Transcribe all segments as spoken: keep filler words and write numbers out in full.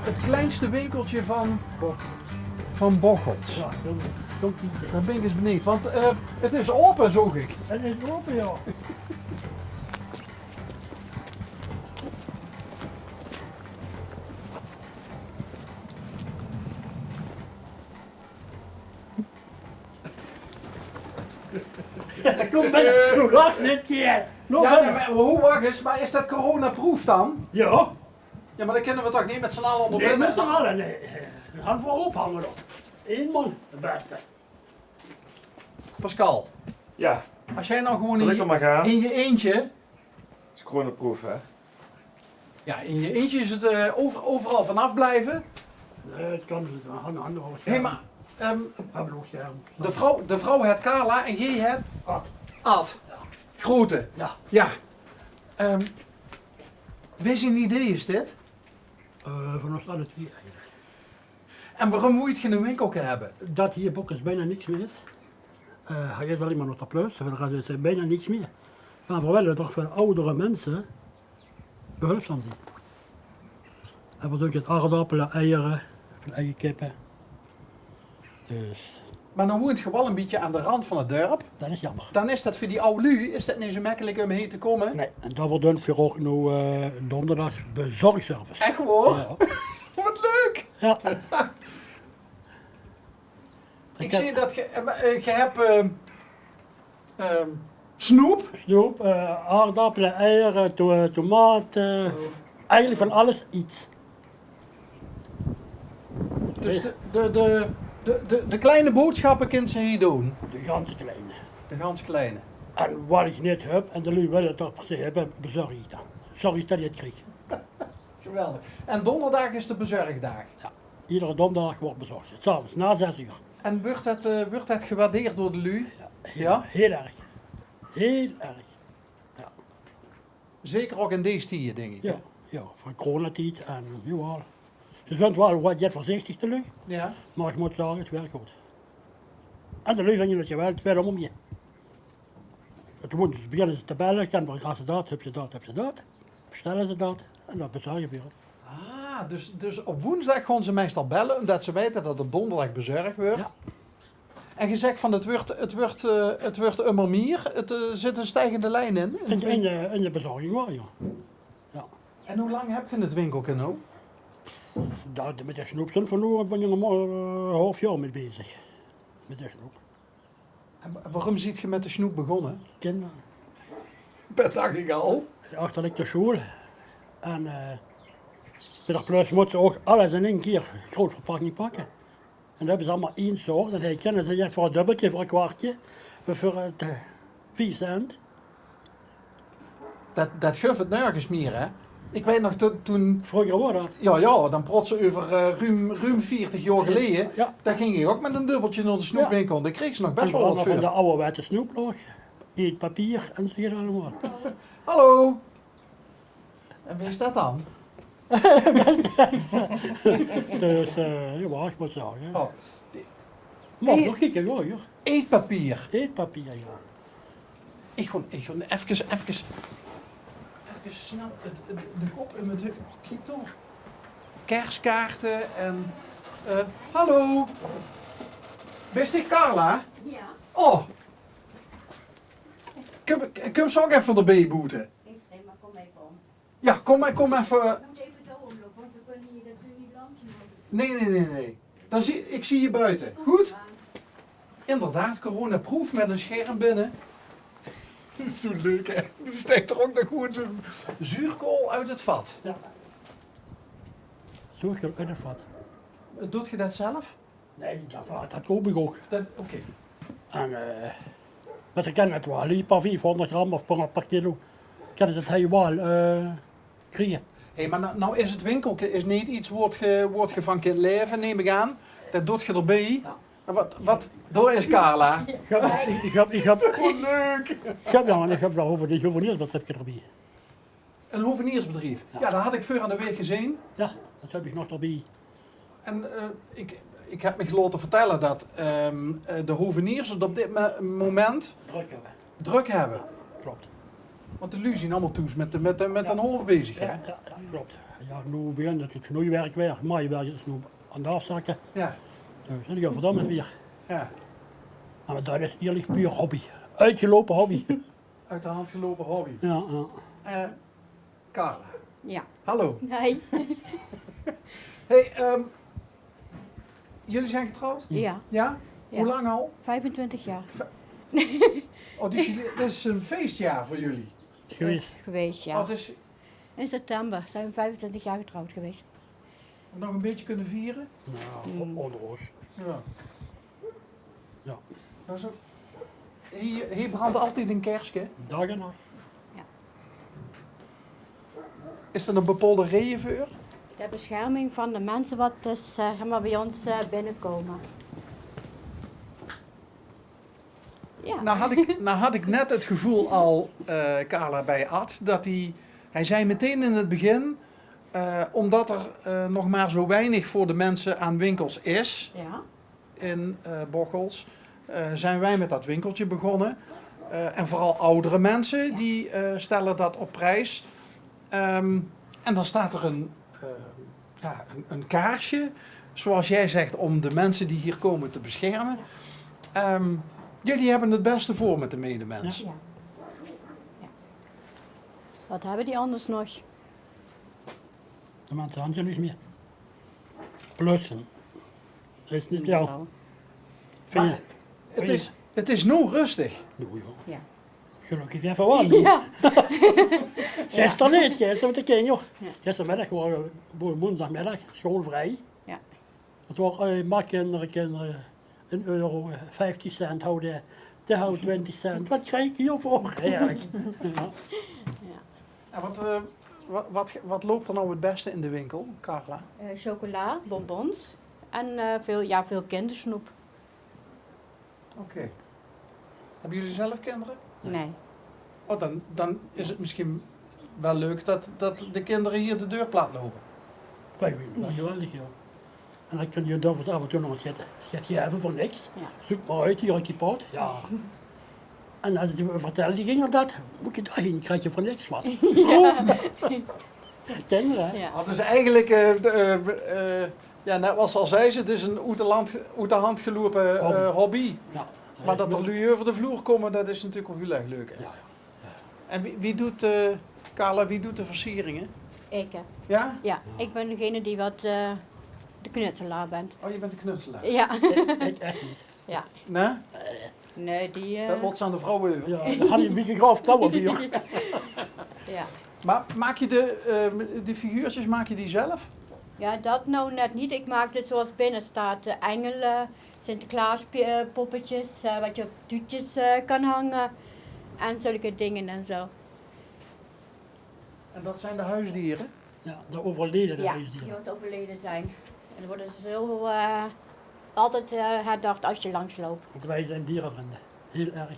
Het kleinste winkeltje van, van Bocholt. Ja, zo'n, zo'n kietje. Daar ben ik eens benieuwd, want eh, het is open, zoog ik. Het is open, ja. Kom binnen, doe lachs net, kier. Doe Ja, binnen. Nee, maar hoe, wacht eens, maar is dat coronaproof dan? Ja. Ja, maar dan kunnen we toch niet met z'n allen allemaal Nee, binnen? Met z'n allen, nee. Een handvol ophangen nog. Eén man, de beste. Pascal, Ja, als jij nou gewoon zal in ik je, er maar gaan? In je eentje Is coronaproof, hè? Ja, in je eentje is het eh, over, overal vanaf blijven. Nee, het kan niet. We gaan een ander Hé, hey, maar ehm, Hebben we ook scherm. De vrouw, de vrouw het Carla en jij het Ad. Ad. Ja. Grote. Ja. Ja. Ehm, wie zijn idee is dit? Eh, van ons alle twee eigenlijk. En waarom moet je een winkelke hebben? Dat hier bokkes bijna niks meer is. Eh, hij is alleen maar nog de plus, voor de rest is er bijna niks meer. Maar we willen toch voor oudere mensen behulpzaam zien. En we doen het aardappelen, eieren, van eigen kippen. Dus. Maar dan woont je wel een beetje aan de rand van het dorp. Dat is jammer. Dan is dat voor die oude lui, is dat niet zo makkelijk om heen te komen. Nee, en dat wordt dan voor ook nu eh, donderdag bezorgservice. Echt waar? Ja. Wat leuk! Ja. Ik zie dat je, eh, maar, eh, je hebt eh, ehm, snoep. Snoep, eh, aardappelen, eieren, to- eh, tomaten. Eigenlijk van alles iets. Dus de, de, de, de, de, de kleine boodschappen kunnen ze hier doen. De ganse kleine. De ganse kleine. En wat ik niet heb, en de lui willen het toch per se hebben, bezorg ik dan. Zorg ik dat je het krijgt. Geweldig. En donderdag is de bezorgdaag? Ja, iedere donderdag wordt bezorgd. 's Avonds na zes uur. En wordt het, eh, wordt het gewaardeerd door de lui? Ja, heel, heel erg. Heel erg. Ja. Zeker ook in deze tijden, denk ik. Ja, ja, voor coronatijd en jawel. Ze zijn wel wat jet voorzichtig, de lui. Ja. Maar ik moet zeggen, het werkt goed. En de lui vinden het geweldig, het werkt allemaal meer. Toen beginnen ze te bellen, kan wel, als ze dat, heb je dat, heb je dat. Bestellen ze dat en dat bezorgen we. Ah, dus, dus op woensdag gaan ze meestal bellen, omdat ze weten dat op donderdag bezorgd wordt. Ja. En je zegt van het wordt, het wordt, eh, het wordt immer meer, het eh, zit een stijgende lijn in. In, in, de, in de bezorging wel, ja. Ja. En hoe lang heb je het winkelke nou? Daar, met de snoep zijn we nu ben je nog maar een half jaar mee bezig. Met de snoep. En wa- waarom ziet je met de snoep begonnen? Kinderen. Dat dacht ik al. Achter ik de school. En eh met de plus moeten ze ook alles in één keer groot verpakking pakken. En dan hebben ze allemaal één soort. En hij kende ze voor een dubbeltje, voor een kwartje, voor het eh, vier cent. Dat, dat guf het nergens meer, hè? Ik weet nog to- toen. Vroeger was dat. Ja, ja, dan prots ze over eh, ruim, ruim veertig jaar geleden. Ja. Daar ging ik ook met een dubbeltje naar de snoepwinkel. Daar kreeg ze nog best wel wat van. De ouderwetse snoep nog. Eetpapier en zo allemaal. Hallo. En wie is dat dan? Dus eh, ja, wat ik moet zeggen. Oh. Mag nog kieken hoor. Eetpapier. Eetpapier, ja. Ik gewoon, ik gewoon even, even, even snel het, de, de kop in mijn druk. Oh, kijk toch. Kerstkaarten en... eh, hallo. Beste Carla? Ja. Oh. Kom, kom zo ook even erbij boeten. Ik zeg maar, kom even om. Ja, kom maar, kom even. Je moet even zo omlopen, want we kunnen hier dat we niet langs lopen. Nee, nee, nee, nee. Dan zie, ik zie je buiten. Goed? Inderdaad, coronaproof met een scherm binnen. Dat is zo leuk, hè? Er steekt er ook nog gewoon zo'n zuurkool uit het vat. Ja. Zuurkool uit het vat. Doet je dat zelf? Nee, dat, dat koop ik ook. Dat, oké. En eh, maar ze kunnen het wel, een paar vijfhonderd gram of per, per kilo, kunnen ze het heel wel eh, krijgen. Hé, maar nou, nou is het winkelke is niet iets wat je, wat je van kunt leven, neem ik aan. Dat doet je erbij. Ja. En wat, wat, daar is Carla. Ik heb, ik heb, ik heb, Wat leuk. Ik heb, ja, en ik heb wel over de hoveniersbedrijfje erbij. Een hoveniersbedrijf. Ja. Ja, dat had ik voor aan de week gezien. Ja, dat heb ik nog erbij. En eh, ik, ik heb me laten vertellen dat ehm, eh, de hoveniers het op dit me- moment Druk hebben. Druk hebben. Ja, klopt. Want de lui zijn allemaal thuis met, de- met, de- met een hof bezig, hè? Ja, ja, ja, klopt. Ja, noe begint 't snoeiwerk weer. Maaiwerk is noe aan 't aafzakke. Ja. Dus, en die gaon v'r dan weer. Ja. Mer dat is ierlik puur hobby. Oetgeloupe hobby. Oet de hand geloupe hobby. Ja, ja. Eh, Carla. Ja. Hallo. Hoi. Hey, ehm, jullie zijn getrouwd? Ja. Ja? Ja. Hoe lang al? Vijfentwintig jaar. Ve- Oh, dus jullie, dit is een feestjaar voor jullie? Is geweest. Geweest, ja. Oh, dus In september zijn we vijfentwintig jaar getrouwd geweest. Nog een beetje kunnen vieren? Nou, o- onder ons. Ja. Ja. Nou, zo, hier, hier brandt altijd een kerstje. Dag en nacht. Ja. Is er een bepaalde reden voor? De bescherming van de mensen wat dus, eh, zeg maar, bij ons, eh, binnenkomen. Ja. Nou had ik, nou had ik net het gevoel al, eh, Carla, bij Ad, dat hij, hij zei meteen in het begin, eh, omdat er, eh, nog maar zo weinig voor de mensen aan winkels is, ja, in, eh, Bocholt, eh, zijn wij met dat winkeltje begonnen. Eh, en vooral oudere mensen, ja, die, eh, stellen dat op prijs. Ehm, en dan staat er een, eh, ja, een, een kaarsje, zoals jij zegt, om de mensen die hier komen te beschermen. Ehm, jullie hebben het beste voor met de medemens. Ja. Ja. Wat hebben die anders nog? De mensen hebben ze niet meer. Plussen. Dat is niet, ja. Vind je, het is, het is noe rustig. Noe, ja. Ja. Gelukkig even wel. Ja. Gisteren niet, gisteren met de kinderen. Ja. Gistermiddag waren we, woensdagmiddag, schoolvrij. Ja. Het waren, eh, maar kinderen, kinderen, een euro, eh, vijftien cent houden, die houden twintig cent. Wat krijg ik hiervoor? Heerlijk. Ja. Ja. En wat, eh, wat, wat, wat loopt er nou het beste in de winkel, Carla? Eh, chocola, bonbons en, eh, veel, ja, veel kindersnoep. Oké. Hebben jullie zelf kinderen? Nee. Oh, dan, dan is het misschien wel leuk dat, dat de kinderen hier de deur plat lopen. Dat lijkt me wel geweldig, ja. En dan kun je dan af en toe nog eens zitten. Zet je even voor niks. Ja. Zoek maar uit, hier uit die pot. Ja. En als die vertellen, die gingen dat, moet je daarheen, krijg je voor niks wat. Ja. Kinderen, hè? Ja. Oh, dus eigenlijk, eh, de, eh, eh, ja, net wat ze al zei, het is een uit de, land, uit de hand gelopen, eh, hobby. Ja. Maar dat er lui over de vloer komen, dat is natuurlijk wel heel erg leuk, hè? Ja, ja. En wie, wie doet, eh, Carla, wie doet de versieringen? Ik, hè. Ja? Ja, ik ben degene die wat, eh, de knutselaar bent. Oh, je bent de knutselaar? Ja. Ik, ik echt niet. Ja. Nee? Nee, die, eh, dat laat ze aan de vrouw over. Ja, dan had je een beetje grof touw of hier. Ja. Maar maak je de, eh, die figuurtjes, maak je die zelf? Ja, dat nou net niet. Ik maak dus zoals binnen staat, eh, engelen, Sinterklaas pi- eh, poppetjes, eh, wat je op tuutjes, eh, kan hangen. En zulke dingen en zo. En dat zijn de huisdieren? Ja, de overleden huisdieren. Ja, die wat overleden zijn. En dan worden ze zo, eh, altijd, eh, herdacht als je langs loopt. Want wij zijn dierenvrienden. Heel erg.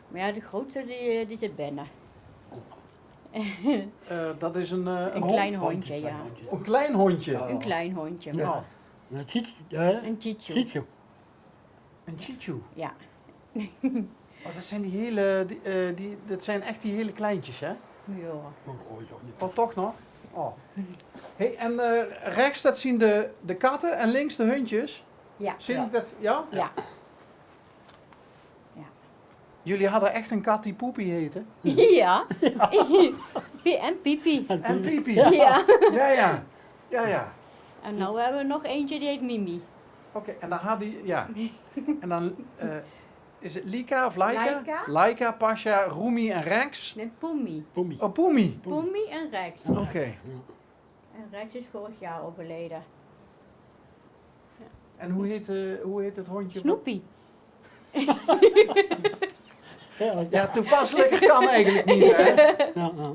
Maar ja, de grootste die, eh, die zit binnen. Eh, dat is een, eh, een hond? Klein hondje, ja. Een klein hondje? Ja, ja. Een klein hondje. Ja. Oh. Een shih tzu, hè? Een shih tzu. Shih tzu. Een shih tzu? Ja. Oh, dat zijn die hele, die, eh, die, dat zijn echt die hele kleintjes, hè? Ja. Oh, toch nog? Oh. Hey, en, eh, rechts, dat zien de, de katten en links de hondjes? Ja. Zie ik dat? Ja? Ja. Ja. Jullie hadden echt een kat die Poepie heette? Ja. Pi- en Pipi. En Pipi? Ja. Ja, ja. Ja, ja. En nou hebben we nog eentje, die heet Mimi. Oké, en dan had hij, ja. En dan, eh, is het Lika of Laika? Laika. Laika, Pasha, Rumi en Rex? Nee, Pumi. Pumi. Oh, Pumi. Pumi en Rex. Oké. En Rex is vorig jaar overleden. Ja. En hoe heet, eh, hoe heet het hondje? Snoepie. Ja, ja. Ja, toepasselijker kan eigenlijk niet, hè? Ja, ja.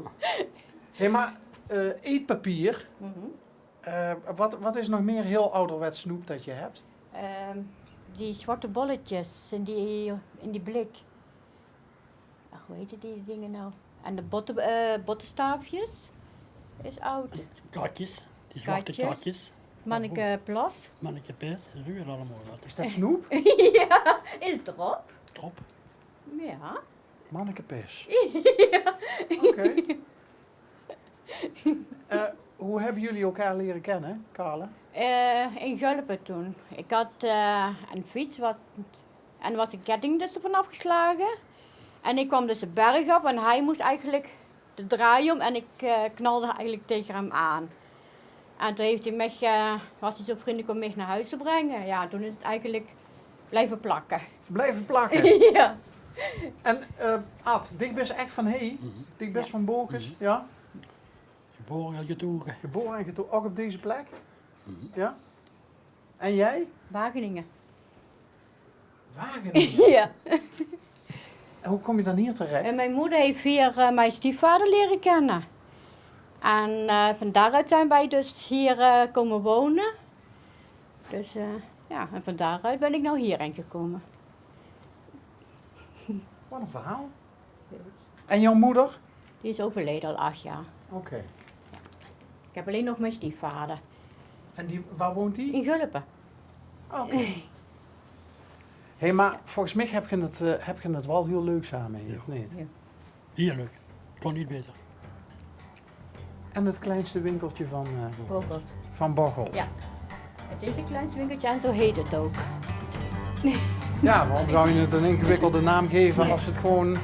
Hey, maar, eh, eetpapier. Mhm. Eh, wat, wat is nog meer heel ouderwets snoep dat je hebt? Ehm, die zwarte bolletjes in die, in die blik. Ach, hoe heten die dingen nou? En de botte, eh, bottestaafjes is oud. Katjes, die zwarte katjes. Katjes. Manneke Plas. Manneke Plas, dat is allemaal wat. Is dat snoep? Ja, is drop. Drop. Ja. Manneke Plas. Ja. Oké. Eh, Hoe hebben jullie elkaar leren kennen, Carla? Eh, in Gulpen toen. Ik had eh, een fiets wat, en was een ketting dus ervan afgeslagen. En ik kwam dus de berg af en hij moest eigenlijk de draai om en ik eh, knalde eigenlijk tegen hem aan. En toen heeft hij mich, eh, was hij zo vriendelijk om mich naar huis te brengen. Ja, toen is het eigenlijk blijven plakken. Blijven plakken. Ja. En eh Ad, dich bist echt van hie? Dich bist van Bogus, ja? Geboren en getogen. Geboren en getogen, ook op deze plek? Ja? En jij? Wageningen. Wageningen. Ja. En hoe kom je dan hier terecht? En mijn moeder heeft hier eh, mijn stiefvader leren kennen. En eh, van daaruit zijn wij dus hier eh, komen wonen. Dus eh, ja, en van daaruit ben ik nou hierin gekomen. Wat een verhaal. En jouw moeder? Die is overleden al acht jaar. Oké. Ik heb alleen nog mijn stiefvader. En die, waar woont die? In Gulpen. Oké. Hé, maar volgens mij heb je, het, eh, heb je het wel heel leuk samen hier, of niet? Heerlijk. Kon niet beter. En het kleinste winkeltje van, eh, Bocholt. Van Bocholt. Ja. Het is een klein winkeltje en zo heet het ook. Ja, waarom zou je het een ingewikkelde naam geven als het gewoon